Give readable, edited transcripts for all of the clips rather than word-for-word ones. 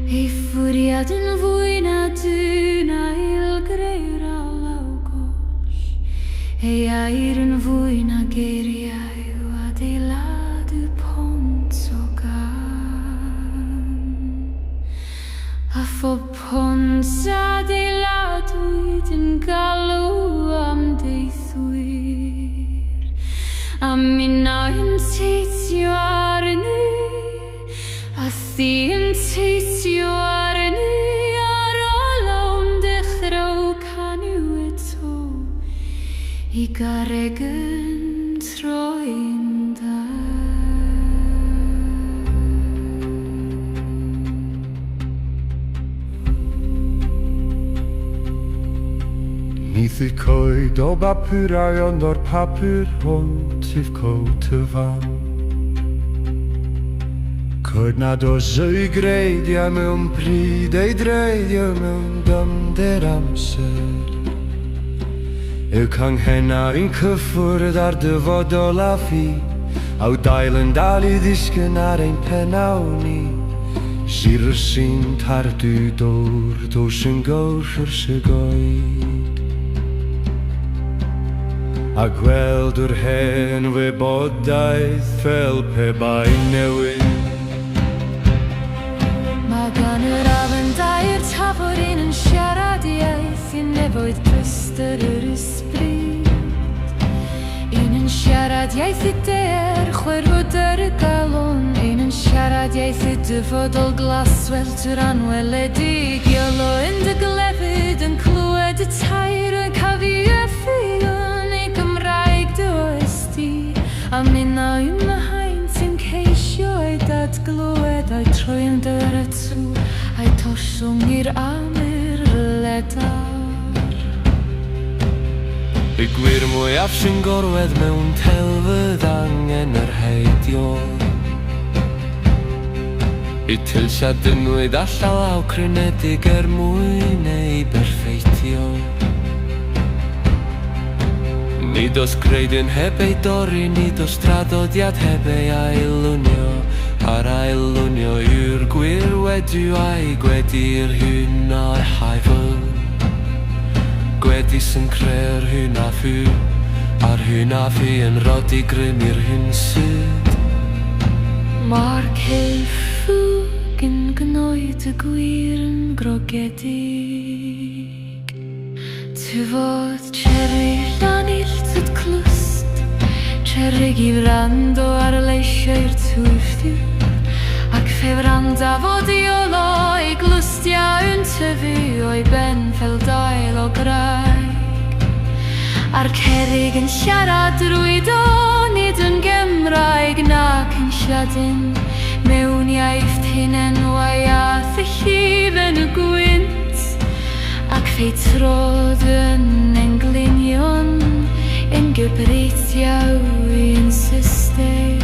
Ei fwriad yn fwy na dyn ail-greu'r alaw goll, ei air yn fwy na geiriau adeiladu pont o gân. A phob pont adeiladwyd yn galw am deithwyr, a minnau'n teithio arni, a thi yn teithio arni, a'r olau'n dechrau canu eto, i garreg yn troi'n dair. Nyth y coed o bapurau ond o'r papur hwn tyf coed y fan. Coed nad oes eu greidiau mewn pryd, eu dreiddio mewn dyfnder amser. Eu canghennau yn cyffwrdd â'r dyfodol a fu, a'u dail yn dal i ddisgyn ar ein pennau ni. Sir sy'n tarddu dwr, dwr sy'n gywr wrth y goed. A gweld yr hen wybodaeth fel pe bai'n newid. Mae gan yr afon dair tafod, un yn siarad iaith i nefoedd dwystr yr ysbryd. Un yn siarad iaith i deer, chwerwder y galon, un yn siarad iaith i dyfodol glaswellt yr anweledig. Iolo yn dy glefyd yn clywed y tair yn cyfieithu yn ei Gymraeg dy oes di, a minnau ym haint yn ceisio ei datglywed a'i troi yn dyretw a'i tollwng i'r amur ledar. Y gwir mwyaf sy'n gorwedd mewn telfydd angen yr heidiol. Y tilsa dynnwyd allan law crynedig er mwyn ei berffeithio. Nid oes greidyn heb ei dorri, nid oes traddodiad heb ei ail-lunio, a'r ail-lunio yw'r gwir wedi a'i gwedi'r hyn a'i haifl. Gwedi sy'n creu'r hyn a fu, a'r hyn a fu yn rhoddi grym i'r hyn sydd. Mae'r celf ffug yn gwneud y gwir yn grogedig. Tyfodd Cherry Llanilltud clust, Cerrig i wrando ar leisiau'r twylltwr, ac fe wrandafod Iolo ei glustiau yn tyfu o'i ben fel dail o graig. A'r cerrig yn siarad drwy do, nid yn Gymraeg nac yn Lladin, mewn iaith hunenwau a thylludd yn y gwynt, ac fe'i trodd yn englynion, yn gyfreithiau yn Saesneg.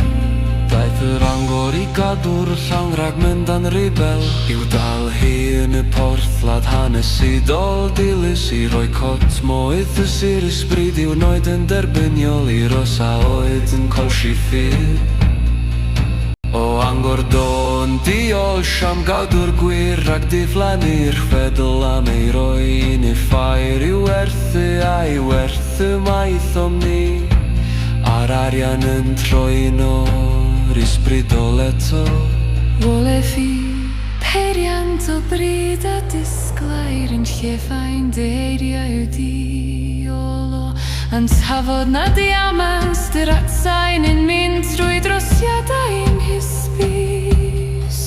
Daeth yr angor i gadw'r llawn rhag mynd yn ribel, i'w dal hi yn y porthladd hanesyddol dilys, i roi cot moethus i'r ysbryd i'w wneud yn derbyniol i'r oes a oedd yn colli ffydd. O angor dôn, diolch am gadw'r gwir rhag diflannu'r chwedl am ei roi i ni ffair i'w werthu a'i werthu maethom ni, a'r arian yn troi'n o'r ysbrydol eto. Wole fi, peiriant o bryd a disglair yn llefain deiriau diolo, yn tafod na diamant dy'r atsain yn mynd trwy drosiadau'n hysbys.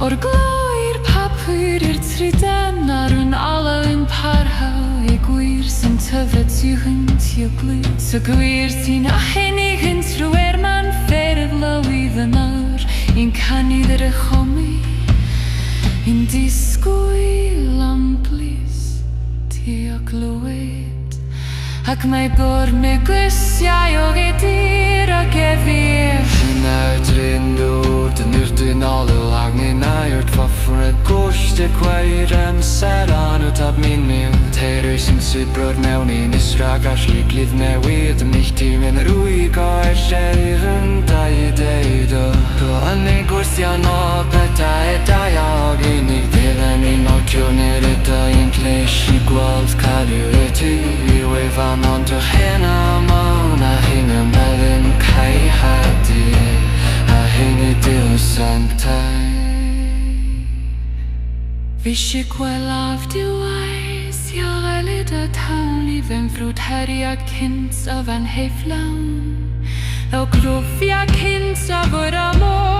O'r glo i'r papur i'r trydan a'r un alaw yn parhau y gwir sy'n tyfu tu hwnt i'w glwt, y gwir sy'n ahennig yn trwy'r man fferydd lywydd yn awr, yn canu ddyrychomi, yn disgwyl am glust i glywed. Ac mae gormygusiau o gedir ac efyr. Bishik diwais Yarelida tawn i venfrut heria kint av en heiflan. Og glufja kint av våra mål.